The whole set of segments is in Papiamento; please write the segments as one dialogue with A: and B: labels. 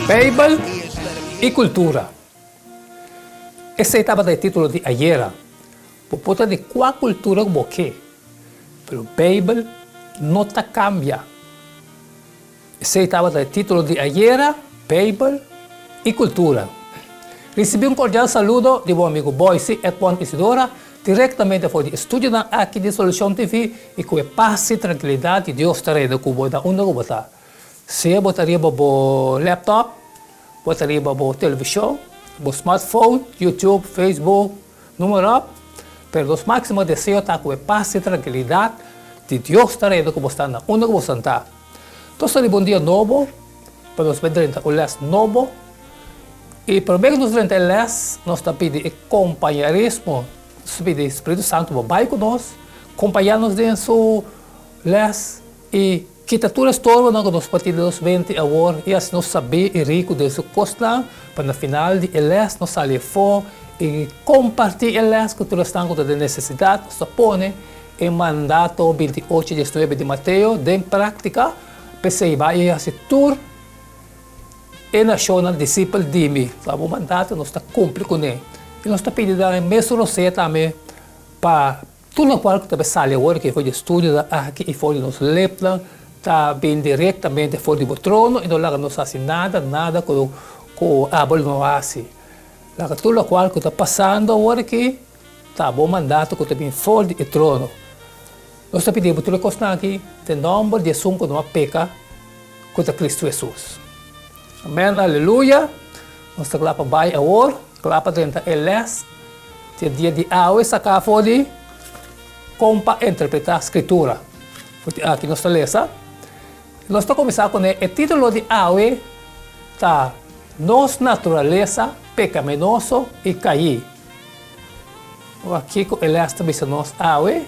A: Beibel i kultura. Esei tabata e título di ayera. Bo por ta di kua kultura ku bo ke, pero Beibel no ta kambia. Esei tabata e título di ayera, Beibel i Kultura. Risibí un kordial saludo di bo amigu Boyce Edmond Isidora direktamente for di e studionan aki di Solucion TV i ku e pas i trankilidat di Dios ta reina ku bo na unda ku bo ta. Sea bo ta riba bo laptop, bo ta riba bo televishon, bo smartphone, YouTube, Facebook, Número op, Pero nos máksimo deseo ta ku e pas i trankilidat di Dios ta reda ku bo sta na unda ku bo santá. Nos ta riba un dia nobo pa nos bai drenta un lès nobo i promé ku nos drenta e lès nos ta pidi e kompañerismo, nos ta pidi Spiritu Santu pa bai ku nos, kompañá nos den su lès i kita tur e storbonan ku nos por tin den nos mente awor i hasi nos sabí i riku den su kosnan pa na final di e lès nos sali afó i kompartí e lès ku tur esnan ku ta den nesesidat. Nos ta pone e mandato 28 19 di Mateo den práktika, p'esei bai i hasi tur e nashonnan disipel di mi. Ta bo mandato nos ta kumpli kuné i nos ta pidi nan e mesun rosea tambe pa Tur lokual ku ta bai sali awor aki for di e studionan aki i for di nos lepnan ta bin direktamente for di bo trono i no laga nos hasi nada, nada ku ku abo lo no hasi. Laga tur lokual ku ta pasando awor aki ta bo mandato ku ta bin for di e trono. Nos ta pidi bo tur e kosnan aki den nòmber di esun ku no a peka, ku ta Kristu Hesus. Amen, aleluya. Nos ta kla pa bai awor, kla pa drenta e lès di e dia di awe saká for di Kon pa Interpretá Skritura. For di aki nos ta lesa. Nos ta kuminsá kuné e título di awe ta Nos Naturalesa Pekaminoso i Kaí. Wak kiko e lès ta bisa nos awe.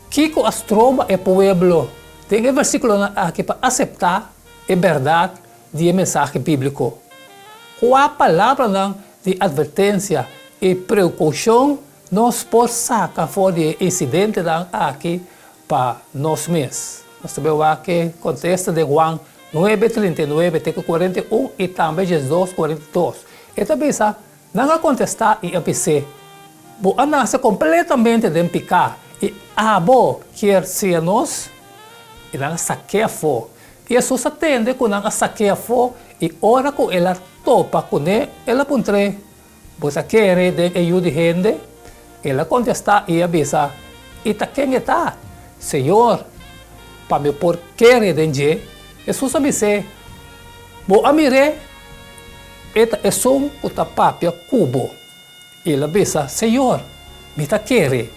A: Kiko a stroba e pueblo den e versíkulonan aki pa aseptá e bèrdat di e mensahe bíbliko? Kua palabranan di atvertensia i preokoushon nos por saka for di e insidentenan aki pa nos mes? Nos ta bai wak e kontesta den Juan nuebe, 39 te ku 41 i tambe 12, 42. E ta bisa, Nan a kontestá i a bis'é, Bo a nase kompletamente den piká, i abo kier siña nos? I nan a sak'é afó. I Hesus a tende ku nan a sak'é afó, i ora ku el a topa kuné, el a puntr'é, Bo ta kere den e Yu di hende? El a kontestá i a bisa, I ta ken e ta, Señor, pa mi por kere den dje? Hesus a bis'é, Bo a mir'é? E ta esun ku ta papia ku bo. El a bisa, Señor, mi ta kere.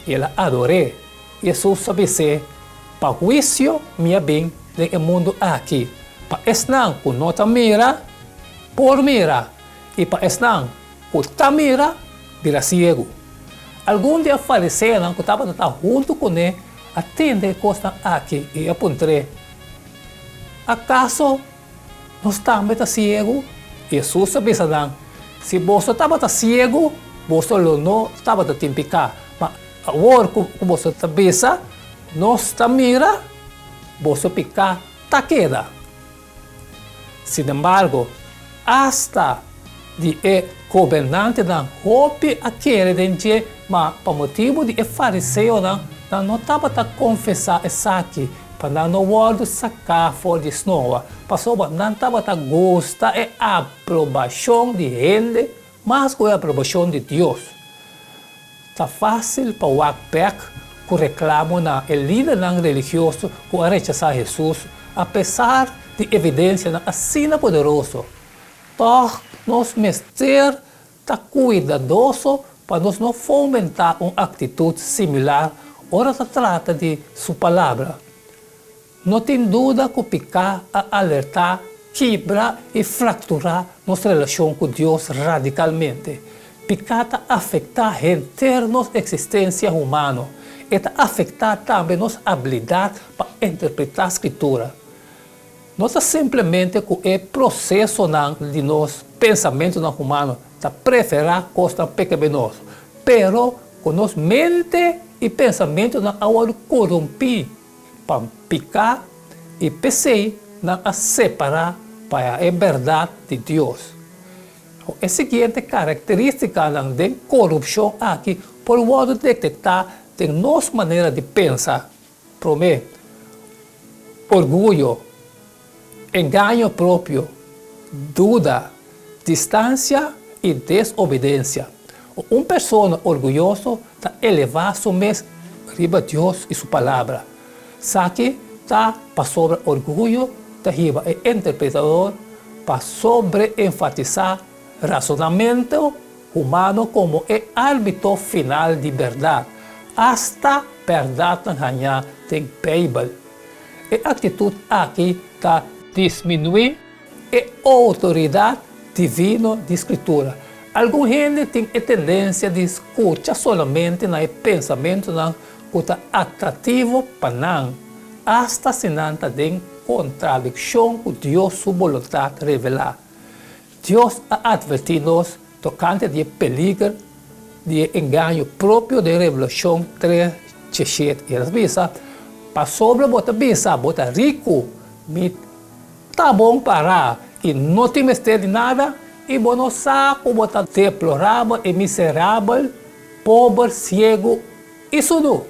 A: I el a ador'é. Hesus a bis'é, Pa huisio mi a bin den e mundu aki, pa esnan ku no ta mira por mira, i pa esnan ku ta mira bira siegu. Algun di e fariseonan ku tabata ta huntu kuné a tende e kosnan aki i a puntr'é, Akaso nos tambe ta siegu? Hesus a bisa nan, Si boso tabata siegu, boso lo no tabata tin piká. Ma awor ku boso ta bisa, Nos ta mira, boso piká ta keda. Sinembargo, asta di e gobernantenan hopi a kere den dje, ma pa motibu di e fariseonan nan no tabata konfesá esaki pa nan no wòrdu saká for di snoa, pasobra nan tabata gusta e aprobashon di hende mas ku e aprobashon di Dios. Ta fásil pa wak bèk ku reklamo na e lidernan religioso ku a rechasá Hesus apesar di evidensianan asina poderoso. Tòg nos mester ta kuidadoso pa nos no fomentá un aktitut similar ora ta trata di su Palabra. No tin duda ku piká a alertá, kibra i frakturá nos relashon ku Dios radikalmente. Piká ta afektá henter nos eksistensia humano. E ta afektá tambe nos abilidat pa interpretá Skritura. No ta simplemente ku e prosesonan di nos pensamentunan humano ta preferá kosnan pekabenoso, pero ku nos mente i pensamentunan a wòrdu korumpí pa piká i p'esei nan a separá pa e bèrdat di Dios. E siguiente karakterístikanan den korupshon aki por wòrdu detektá den nos manera di pensa, Promé, orguyo, engaño propio, duda, distansia i desobedensia. Un persona orguyoso ta elevá su mes riba Dios i su Palabra. Saki ta pasobra orguyo ta hiba e interpretador pa sobreenfatisá rasonamentu humano komo e árbitro final di bèrdat, asta bèrdatnan hañá den Beibel. E aktitut aki ta disminuí e outoridat divino di Skritura. Algun hende tin e tendensia di skucha solamente na e pensamentunan ku ta atraktivo pa nan, asta si nan ta den kontradikshon ku Dios su boluntat revelá. Dios a atvertí nos tokante di e peliger di e engaño propio den Revelashon tres djeshete. El a bisa, Pasobra bo ta bisa bo ta riku, mi ta bon pará i no tin mester di nada, i bo no sa ku bo ta deplorabel i miserabel, pober, siegu i sudu.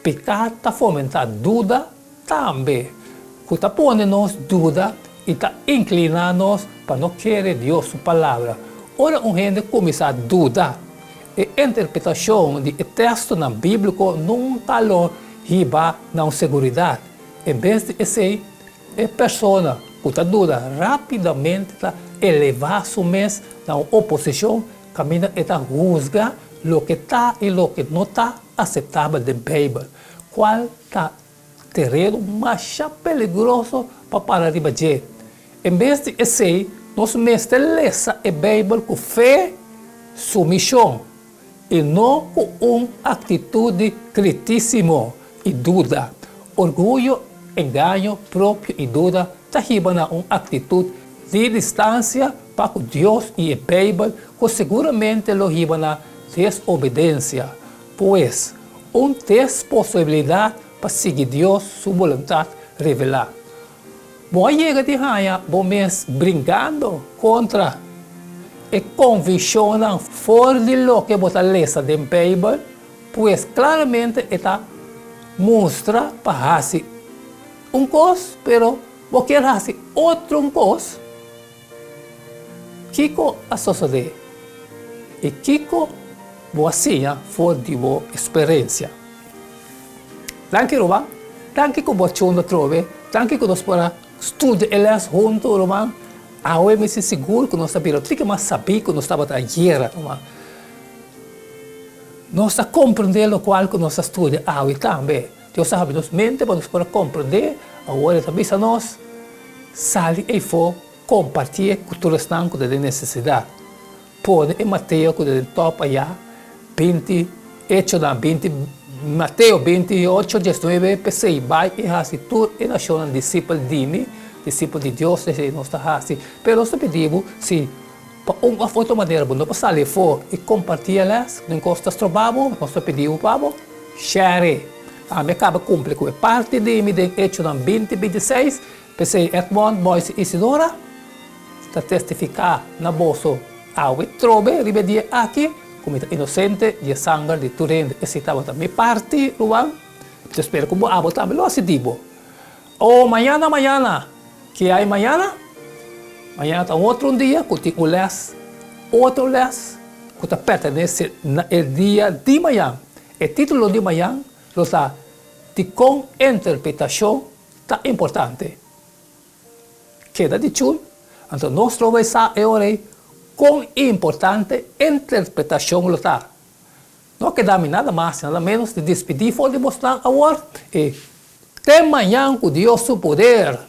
A: Piká ta fomentá duda Tambe, ku ta pone nos duda i ta inkliná nos pa no kere Dios su Palabra. Ora un hende kuminsá duda, e interpretashon di e tekstonan bíbliko nunka lo hiba na un seguridat. En bes di esei, e persona ku ta duda rápidamente ta elevá su mes na un oposishon kaminda e ta husga loke ta i loke no ta aseptabel den Beibel, kual ta tereno masha peligroso pa para riba dje. En bes di esei, nos mester lesa e Beibel ku fe, sumishon, i no ku un aktitut di kritisimo i duda. Orguyo, engaño propio i duda ta hiba na un aktitut di distansia pa ku Dios i e Beibel ku seguramente lo hiba na desobedensia. Pues, un tes posibilidat pa sigui Dios su boluntat revelá. Bo a yega di haña bo mes bringando kontra e konvikshonnan for di loke bo ta lesa den Beibel? Pues klaramente e ta mustra pa hasi un kos, pero bo kier hasi otro un kos. Kiko a sosodé i kiko bo a siña for di bo eksperensia? Danki ruman, danki ku bo a chunda atrobe, danki ku nos por a studia e lès huntu ruman. Awe mi si sigur ku nos ta bira tiki mas sabí ku nos tabata ayera ruman. Nos ta komprendé lokual ku nos a studia awe tambe. Dios a habri nos mente pa nos por a komprendé. Awor e ta bisa nos, Sali eifó, kompartié ku tur esnan ku ta den nesesidat. Pone e Mateo ku ta den tòp ayá, 20, Echonan 20, Mateo 28, 19, P'esei, bai i hasi tur e nashonnan disipel di mi, disipel di Dios, esei nos ta hasi. Pero nos ta pidi bo si pa un òf otro manera bo no por sali efó i kompartí e lès, den kos ta stroba bo, nos ta pidi bo pa bo share. Ami a kaba kumpli ku e parti di mi den Echonan 20, 26, P'esei Edmond Moise Isidora ta testifiká na boso awe trobe riba e dia aki ku mi ta inosente di e sanger di tur hende. Esei tabata mi parti, ruman. Mi ta spera ku bo abo tambe lo hasi di bo. O mañana, mañana! Ke hay mañana? Mañana ta un otro un dia ku tin un lès, otro lès ku ta pertenese na e dia di mañan. E título di mañan lo ta Dikon Interpretashon Ta importante. Keda di chul, anto nos lo bai sa e ora ei kon importante interpretashon lo ta. No keda mi nada mas i nada menos di dispidí for di bosnan awor i te mañan ku Dios su poder.